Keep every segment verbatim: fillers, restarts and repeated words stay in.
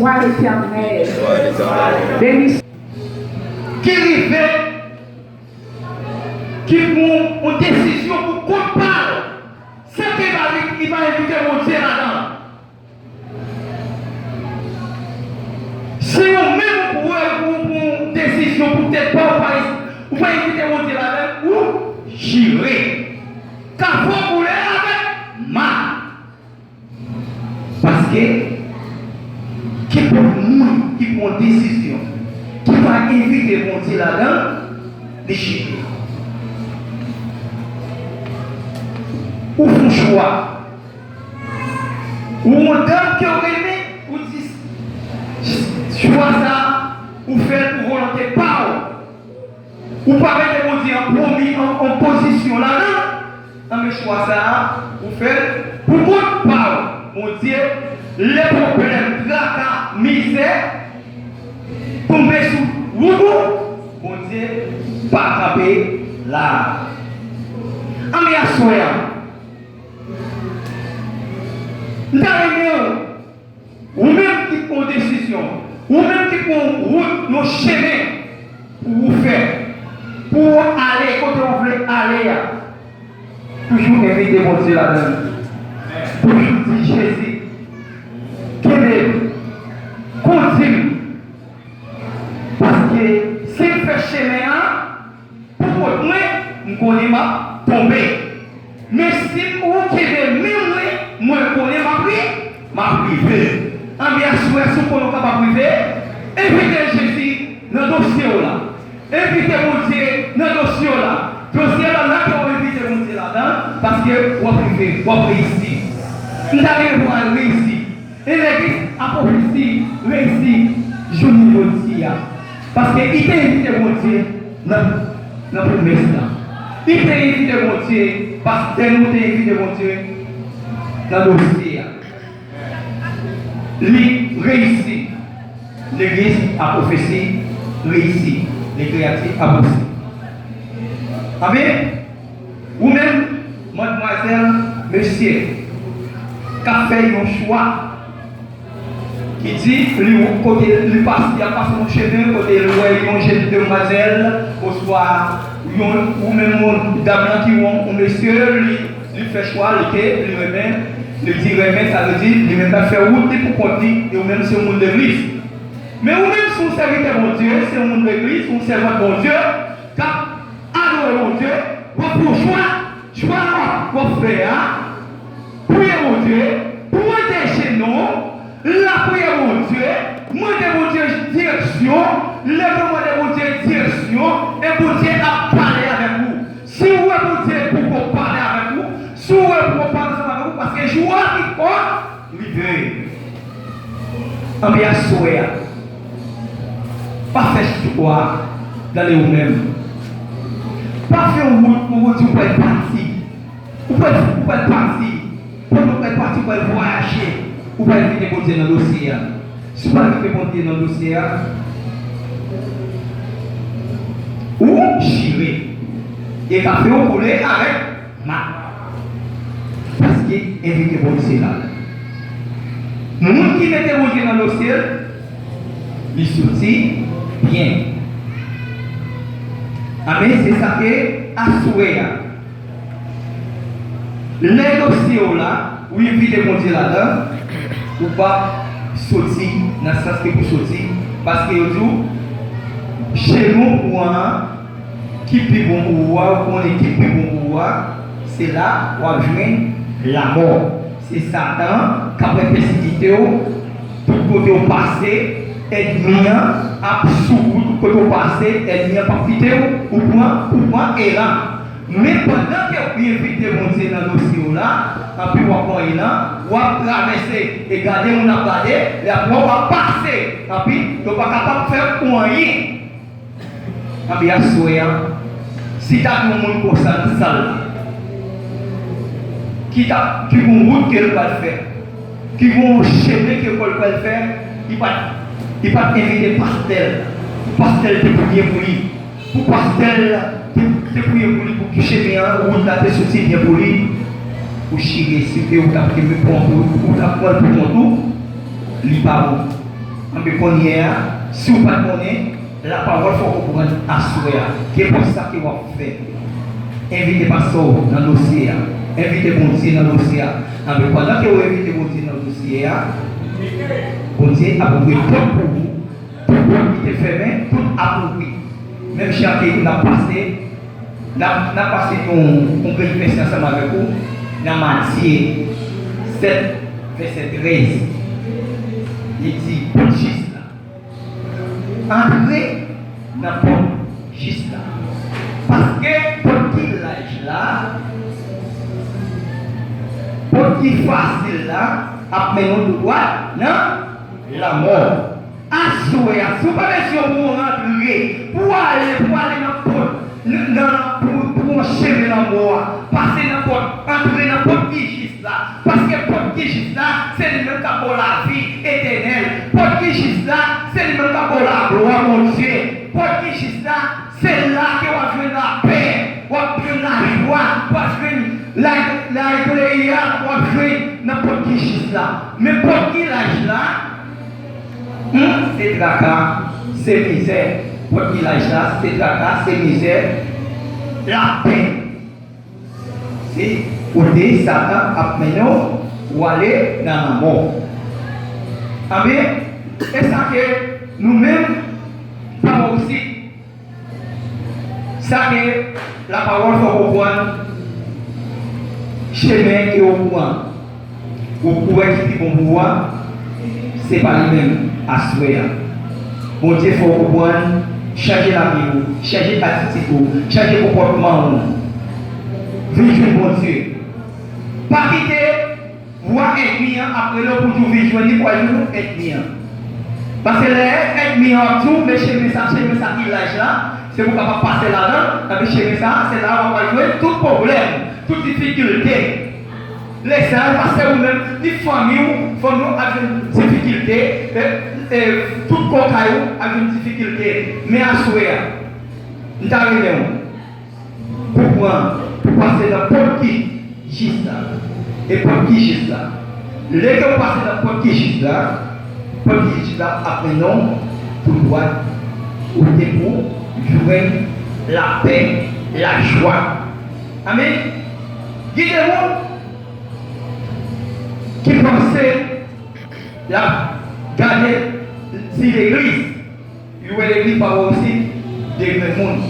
Wa Letènèl. Beni. Ki rive, ki pran yon desizyon pou kont pa l, san ke li pa, li pa envite Bondye ladan. Si ou menm ou pran, ou pran yon desizyon pou tèt pa w, ou pa, ou pa envite Bondye ladan, ou jire. Kafou boule avèk ma. Paske, kenpòt moun ki pran desizyon, ki pa envite Bondye ladan, li jire. Ou fè yon chwa. Ou yon dam ke w renmen, ou di, chwa sa a, ou fè l pou volonte pa w. Ou pa mete Bondye an premye, an, an pozisyon ladan. Anben chwa sa a, ou fè l pou kont pa w. Bondye, lè pwoblèm, traka, mizè tonbe sou wout ou, Bondye pa kanpe la. Anben aswè a, m ta renmen w Ou menm ki pran yon desizyon, ou menm ki pran yon wout, yon chemen pou ou fè, pou ou ale kote ou vle ale a, toujou envite Bondye ladan li. Toujou di, Jezi, kenbe m, kondi m, paske si m fè chemen an, pou kont mwen, m konnen m ap tonbe. Men si ou kenbe men mwen, mwen konnen m ap ri, m ap rive. Anben aswè, si w konnen w kapab rive, envite Jezi nan dosye w la. Envite Bondye nan dosye w la. Dosye w la, la ke w envite Bondye ladan, paske w ap rive, w ap reyisi. M ta renmen pou w al reyisi. E legliz Apwofesi reyisi jounen jodi a. Paske li te envite Bondye nan, nan pwomès la. Li te envite Bondye, pastè nou te envite Bondye nan dosye a. Li reyisi. Legliz Apwofesi reyisi. Legliz Apwofesi. Amen. Ou menm, madmwazèl, mesye, k ap fè yon chwa, ki di, li, kote li pase, li ap pase yon chemen, kote li wè yon jèn demwazèl, oswa yon, ou menm yon dam lan ki wè yon mesye, li, li fè chwa, li ke, li renmen, li di renmen, sa vle di, li menm t ap fè wout li pou kont li, e ou menm se yon moun legliz. Men ou menm, se yon sèvitè Bondye, se yon moun legliz, yon sèvant Bondye, k ap adore Bondye, w ap fè yon chwa, chwa w ap, w ap fè a, priye Bondye, pwante jenou w, lapriyè Bondye, mande Bondye direksyon, leve mande Bondye direksyon, e Bondye ap pale avèk ou. Si w wè Bondye poko pale avèk ou, si w wè poko pale ansanm avèk ou, paske jou a poko rive. Anben aswè a, pa fè chwa gade ou menm. Pa fè yon wout pou ou di ou pral pati. Ou pral, ou pral pati. Pandan ou pral pati, ou pral vwayaje. Ou pral envite Bondye nan dosye a. Si w pa envite Bondye nan dosye a, ou jire. E ka fè w boule avèk ma. Paske envite Bondye la. Moun ki mete Bondye nan dosye l, li soti byen. Amen. Se sa ke aswè a. Lè dosye w la, ou envite Bondye ladan, ou p ap soti nan sans ke pou soti, paske yo di w, chemen w pran an, ki pi bon pou ou a, ou konnen ki pi bon pou ou a, se la w ap jwenn lanmò. Se Satan k ap pèsekite w, tout kote w pase, ènmi an ap sou ou, tout kote w pase, ènmi an p ap kite w, ou pran, ou pran elan. Men pandan ke w envite Bondye nan dosye w la, anpi w ap pran elan, w ap travèse, e gade moun ap gade, e apre w ap pase, anpi yo pa kapab fè ou anyen. Anpi aswè a, si ta gen yon moun konsa nan sal la, ki ta, ki gen yon wout ke l pral fè, ki gen yon chemen ke l pral fè, li pa t, li pa t envite pastè l, pou pastè l te priye pou li, pou pastè l te, te priye pou li, pou ki chemen an, wout la te soti byen pou li, ou chire, si te ou t ap kenbe pran pou ou, ou t ap pran l pou kont ou, li pa bon. Anben kounye a, si w pa t konnen, lapawòl fè w konprann aswè a. Kenpòt sa ke w ap fè, envite pastè w nan dosye a. Envite Bondye nan dosye a. Anben pandan ke w envite Bondye nan dosye a, Bondye ap ouvri pòt pou ou. Tout pòt ki te fèmen, tout ap ouvri. Menm jan ke n ap pase, n ap, n ap pase yon, yon grenn vèsè ansanm avèk ou nan Matye sèt, vèsè trèz. Li di, pòt jis la. Antre nan pòt jis la. Paske pòt ki laj la, pòt ki fasil la, ap mennen w tou dwat nan lanmò. Aswè a, si w pa bezwen yon rantre pou w ale, pou w ale nan pòt, nan, nan, pou, pou yon chemen lanmò a, pase nan pòt, antre nan pòt ki jis la. Paske pòt ki jis la, se li menm k ap ba w lavi etènèl. Pòt ki jis la, se li menm k ap ba w laglwa Bondye. Pòt ki jis la, se la ke w ap jwenn lapè, w ap jwenn lajwa, w ap jwenn la, laglwa, w ap jwenn nan pòt ki jis la. Men pòt ki laj la, Hmm, se traka, se mizè. Pòt ki laj la, se traka, se mizè, lapenn. Se kote Satan ap mennen w, w ale nan lanmò. Anben, e sa ke nou menm, pa osi, Sa ke lapawòl fè w konprann, chemen ke w pran, ou, ou wè ki pi bon pou ou a, se pa li menm aswè a. Bondye fè w konprann, chanje lavi ou, chanje atitid ou, chanje konpòtman ou. Vin jwenn Bondye. Pa kite Vwa ènmi an ap rele w pou di w vin jwenn li, pou al jwenn ou ènmi an. Paske lè ènmi an ap di w, men chemen sa, chemen sa ki laj la, se pou w kapab pase ladan l, epi chemen sa, se la w ap al jwenn tout pwoblèm, tout difikilte. Lè sa, paske ou menm, ni fanmi w, fanmi w ap jwenn difikilte, e, e, tout kò kay ou ap jwenn difikilte. Men aswè a, m ta renmen w Pou pran, pou pase nan pòt ki jis la. E pòt ki jis la. Lè ke w pase nan pòt ki jis la, pòt ki jis la ap mennen w tou dwat, ou te pou jwenn lapè, lajwa. Amèn. Gen de moun ki panse l ap gade si legliz Li wè legliz pa wè osi de grenn moun.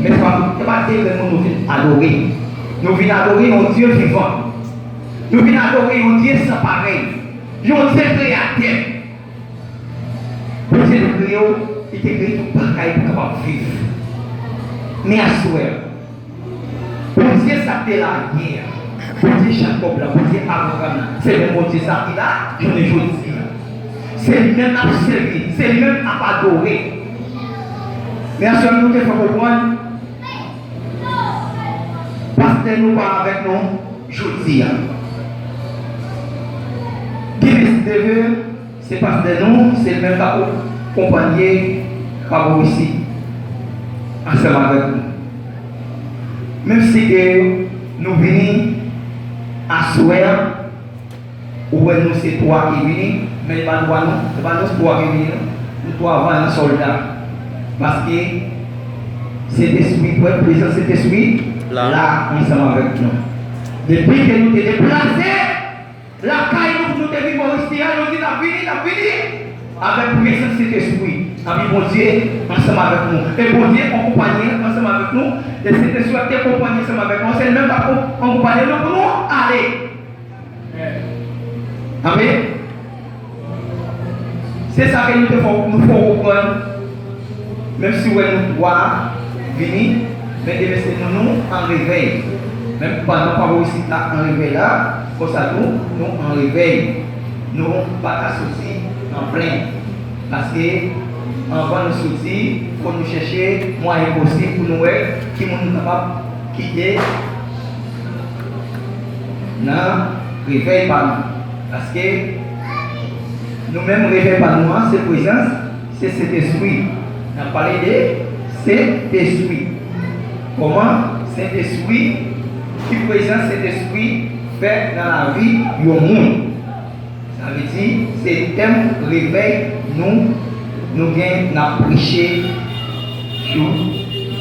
Men se pa, se pa de grenn moun nou vin adore. Nou vin adore yon Dye vivan. Nou vin adore yon Dye san parèy. Yon Dye kreyatè. Bondye te kreye w, li te kreye tout bagay pou w kapab viv. Men aswè a, Bondye sa k te la yè a, Bondye Jakòb la, Bondye Abraram la, se menm Bondye sa ki la jounen jodi a. Se li menm n ap sèvi, se li menm n ap adore. Men aswè a nou te fè konprann, pastè nou pa avèk nou jodi a. Gen mesye Se pastè nou, se li menm k ap konpanye Pawòl isi ansanm avèk nou. Menm si ke nou vini aswè a, ou wè nou se twa ki vini, men li pa twa non, se pa nou twa ki vini non, nou twa vayan sòlda. Paske Sentespri, prezans Sentespri la ansanm avèk nou. Depi ke nou te deplase, Lakay nou, nou te vin bò isi a, nou di n ap vini, n ap vini avèk prezans Sentespri. Anpi Bondye ansanm avèk nou. E Bondye akonpanye ansanm avèk nou. E Sentespri a te akonpanye ansanm avèk nou. Se li menm k ap akonpanye nou pou nou ale. Amèn. Se sa ke nou te fè, nou fè w konprann. Menm si w wè nou twa vini, men demen se nou, nou an revèy. Menm pandan Pawòl isi la an revèy la, konsa tou, nou an revèy. Nou pa ka soti an plen. Paske, anvan nou soti, fò nou chèche mwayen posib pou nou wè ki moun nou kapab kite nan revèy pa nou. Paske nou menm, revèy pa nou an, se prezans, se Sentespri. N ap pale de Sentespri. Kòman Sentespri, ki prezans Sentespri fè nan lavi yon moun? Sa Sa vle di, se tèm revèy nou, nou gen, n ap preche jou,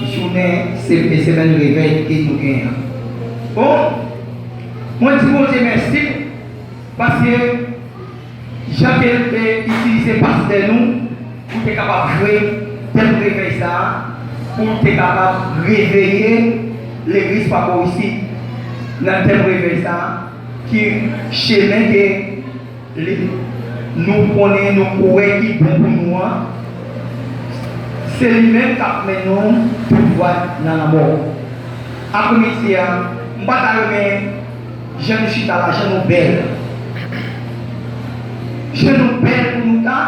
jounen se-, semèn revèy ke nou gen an. Bon, mwen di Bondye mèsi, paske jan ke l te itilize pastè nou pou te kapab jwe tèm revèy sa a, pou te kapab reveye legliz pa bò isit nan tèm revèy sa a, ki chemen ke li, nou konnen, nou kwè ki bon pou nou an, se li menm k ap mennen nou tou dwat nan lanmò. Apremidi a, m pa ta renmen jan nou chita la, jan nou bèl. Jan nou bèl pou nou ta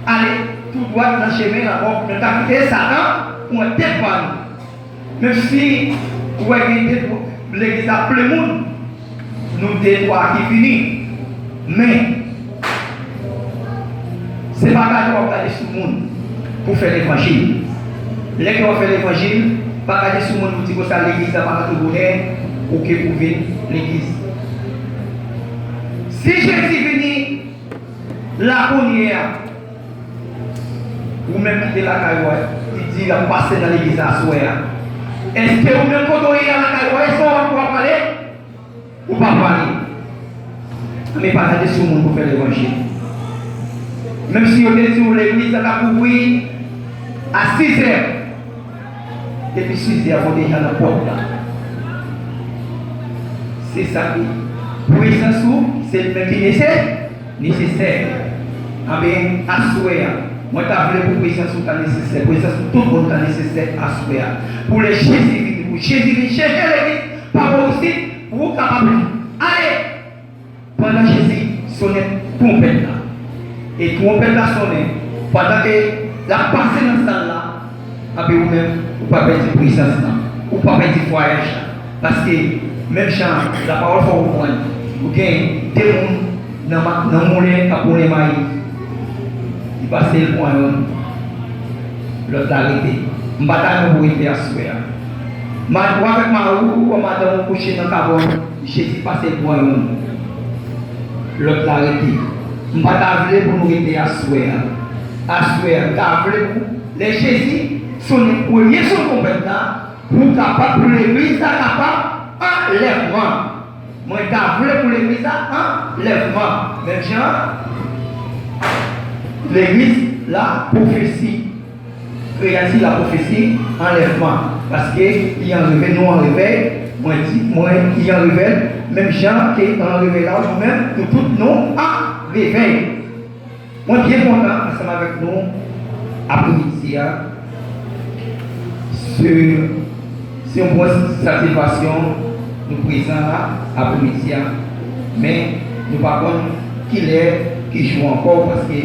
ale tou dwat nan chemen lanmò, pou nou ta kite Satan pran tèt pa nou. Menm si ou wè gen de legliz la plen moun, nou de twa ki fini. Men, se pa gade w ap gade sou moun pou fè levanjil. Lè ke w ap fè levanjil, pa gade sou moun pou di konsa legliz la pa ka tou bonè, ou ke pou vin legliz. Si Jezi vini la kounye a, ou menm ki te lakay ou a, ki di l ap pase nan legliz la aswè a, èske ou menm kote w ye a lakay ou a, èske w ap, w ap pale? Ou pa pale. Men pa gade sou moun pou fè levanjil. Menm si yo te di w legliz la t ap ouvri a sizè, depi sizè a, fò w deja nan pòt la. Se sa ki prezans ou, se li menm ki nesesè. Nesesè. Anben, aswè a, mwen ta vle pou prezans ou ta nesesè, prezans tout moun ta nesesè aswè a. Pou lè Jezi vini, pou Jezi vin chèche legliz pa bò isit, pou ou kapab ale. Pandan Jezi sonnen twonpèt la, e twonpèt la sonnen, pandan ke l ap pase nan sal la, Anben ou menm, ou pa pèdi prezans lan, ou pa pèdi vwayaj la. Paske, menm jan lapawòl fè w konprann, ou gen de moun nan, ma- nan moulen k ap moulen mayi. Li pase, l pran youn, lòt la rete. M pa ta renmen pou w rete aswè a. Ma- ou avèk mari w, ou madanm ou kouche nan kabòn, Jezi pase, l pran youn, lòt la rete. M pa ta vle pou nou rete aswè a. Aswè a, m ta vle pou lè Jezi sonnen premye son twonpèt la, pou kapab, pou legliz la kapab anlèvman. Mwen ta vle pou legliz la anlèvman. Menm jan legliz la pwofesi, kreyati la pwofesi anlèvman. Paske li an revèy, nou an revèy, mwen di, mwen li an revèy, menm jan ke an revèy la, nou menm, nou tout nou an revèy. Mwen byen kontan ansanm avèk nou apremidi a. Se, se yon gwo satisfaksyon nou prezan la apremidi a. Men, nou pa konn kilè, ki jou ankò, paske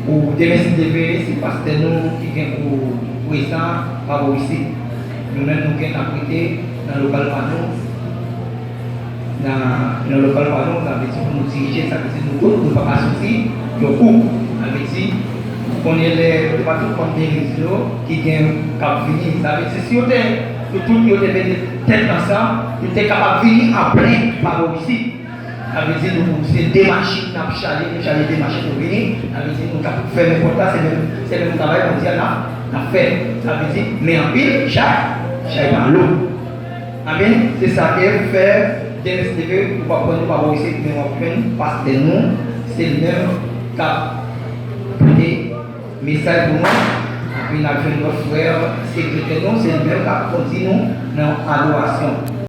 ou demen si Dye vle, se pastè nou ki gen pou prezan pa bò isit. Nou menm, nou gen n ap rete nan lokal pa nou. Nan, nan lokal pa nou, sa vle di pou nou dirije, sa vle di nou tout, nou pa ka soti yon kou. Sa vle di, konnen lè, se pa tout manm legliz yo ki gen k ap vini. Sa vle di, si yo te, yo tout yo te mete tèt ansanm, yo te kapab vini an plen pa bò isit. Sa vle di, nou, se de machin n ap chaje, nou chaje de machin pou vini. Sa vle di, nou t ap fèmen pòt la, se menm, se menm travay Bondye a n ap, n ap fè. Sa vle di, men anpil, chay, chay pa lou. Amen. Se sa ke fè, demen si Dye vle, ou p ap wè nou pa bò isit, men w ap jwenn pastè nou, se li menm k ap pote mesaj pou nou. Epi n ap jwenn lòt frè, sekretè nou, se li menm k ap kondui nou nan adorasyon.